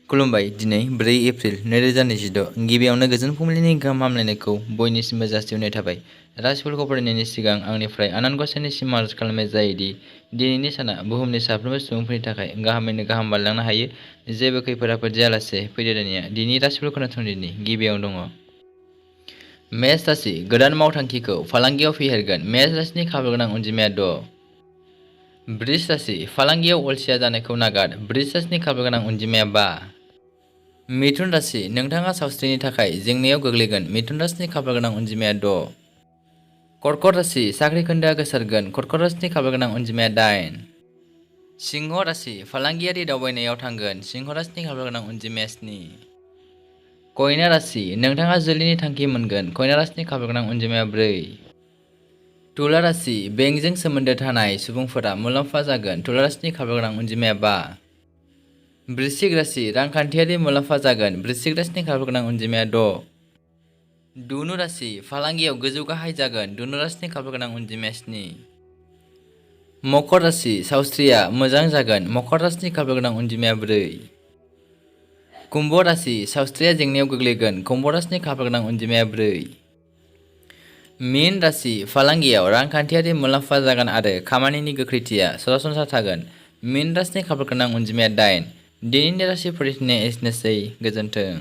खुलुमबाय दिनै 4 एप्रिल 2026 गिबियावनो गोजोन फुंबिलिनि गाहाम हामलायनायखौ बयनिसिमबो जासिहरनाय थाबाय। राशिफोरखौ फरायनायनि सिगां आंनिफ्राय आनान गसाइनिसिम आरज खालामनाय जायोदि दिनैनि साना बुहुमनि साफ्रोमबो सुबुंफोरनि थाखाय गाहामैनो गाहाम बारलांनो हायो। जेबो खैफोद आफोद जायालासे फैदो दानिया दिनै राशिफोरखौ खोनासंदिनि गिबियावनो दङ मेष राशि गोदान मावथांखिखौ फालांगियाव फेहेरगोन। मेष राशिनि खाफाल गोनां अनजिमाया 6। वृष राशि फालांगियाव अलसिया जानायखौ नागार। वृष राशिनि खाफाल गोनां अनजिमाया 5। मिथुन राशि नोंथाङा सावस्रिनि थाखाय जेंनायाव गोग्लैगोन। मिथुन राशिनि खाफाल गोनां अनजिमाया 6। कर्कट राशि साख्रि खोन्दोआ गोसारगोन। कर्कट राशिनि खाफाल गोनां अनजिमाया 8। सिंह राशि फालांगियारि दावबायनायाव थांगोन। सिंह राशिनि खाफाल गोनां अनजिमाया 7। कन्या राशि नोंथाङा जुलिनि थांखि मोनगोन। कन्या राशिनि खाफाल गोनां अनजिमाया 4। तुला राशि बेंकजों सोमोन्दो थानाय सुबुंफोरा मुलाम्फा जागोन। तुला राशिनि खाफाल गोनां अनजिमाया 5। वृश्चिक राशि रांखान्थियारि मुलाम्फा जागोन। वृश्चिक राशिनि खाफाल गोनां अनजिमाया 6। धनु राशि फालांगियाव गोजौ गाहाय जागोन। धनु राशिनि खाफाल गोनां अनजिमाया 7। मकर राशि सावस्रिया मोजां जागोन। मकर राशिनि खाफाल गोनां अनजिमाया 4। कुम्भ राशि सावस्रिया जेंनायाव गोग्लैगोन। कुम्भ राशिनि खाफाल गोनां अनजिमाया 4। मीन राशि फालांगियाव रांखान्थियारि मुलाम्फा जागोन आरो खामानिनि गोख्रैथिया सरासनस्रा थागोन। मीन राशिनि खाफाल गोनां अनजिमाया 8। दिनैनि राशि फरायनाया एसेनोसै। गोजोन्थों।